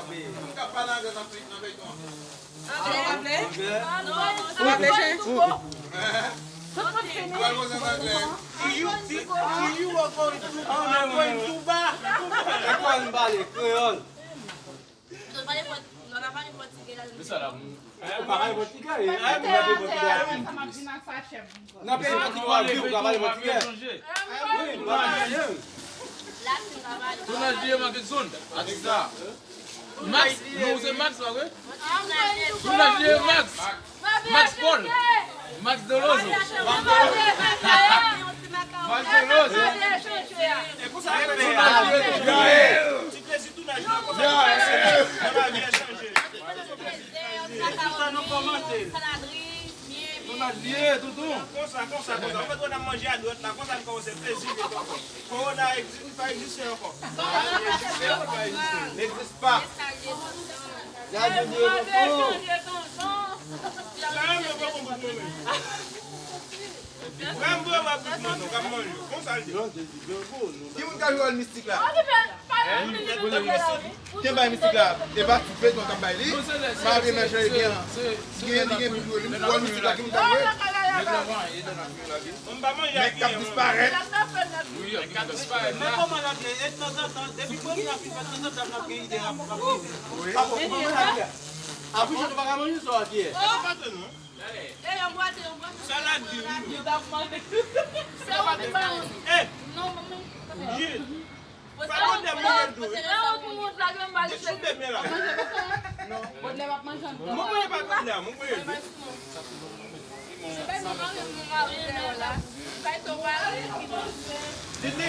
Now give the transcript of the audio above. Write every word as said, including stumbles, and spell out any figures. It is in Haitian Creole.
Moun k ap pale anglè nan fey-, nan feyton an. Anglè? Anglè? Ou pa vle, Chen? Tout moun fini. Pral poze an anglè. See you, see, see you are going to, are going to bar. Èske w pale kreyòl? Nou pale pòt-, nou pale pòtigè la. Ou pa pale pòtigè, e, a, moun ap pale pòtigè. Nan peyi pòtigè w ap viv, ou ka pale pòtigè. Wi, nou pa pale. Tournage de Marc Edson, atis la. Max, non, se Max, pa vre? Tournage de Max. Max Paul. Max Dolozo. Max Dolozo. Tournage de Tournage. Ti plezi tounaj lan konsa nou fè nan lavi a chanje. Konsa nou kòmante. Tounaj li ye, toutou. Konsa, konsa, konsa. Ou mèt wè n ap manje a dwèt la, konsa n kòmanse plezi vye ankò. Kowona egzi-, pa egziste ankò. Egziste, pa egziste. N'existe pas. Gade vye tonton. Sa menm yo poko konprann mwen menm. Frè m voye w ap bout mwen non, k ap manje. Konsa l ye. Ki moun ka jwe wòl mistik la? Kenbe bay mistik la. E pa ti peton k ap bay li. Marie Mè Jerry gen, gen, li gen pou jwe li. Wòl mistik la, ki moun k ap jwe? Nèg k ap disparèt. Men kòman l ap ye? E tanzantan, depi premye a fin fèt, tanzantan l ap gen ide rap, ap gen ide. Wi. Afiche nou pa ka manje sou a kiyès? Sa l ap di, wi. Yo t ap mande. Sa w di pa yon. Eh! Non, manman. Ye. Pa Bodlè manje l tou, wi. Li choute men la. Non. Bodlè p ap manje ankò. Mwen manje pa Bodlè a, mwen manje l, wi. Didi.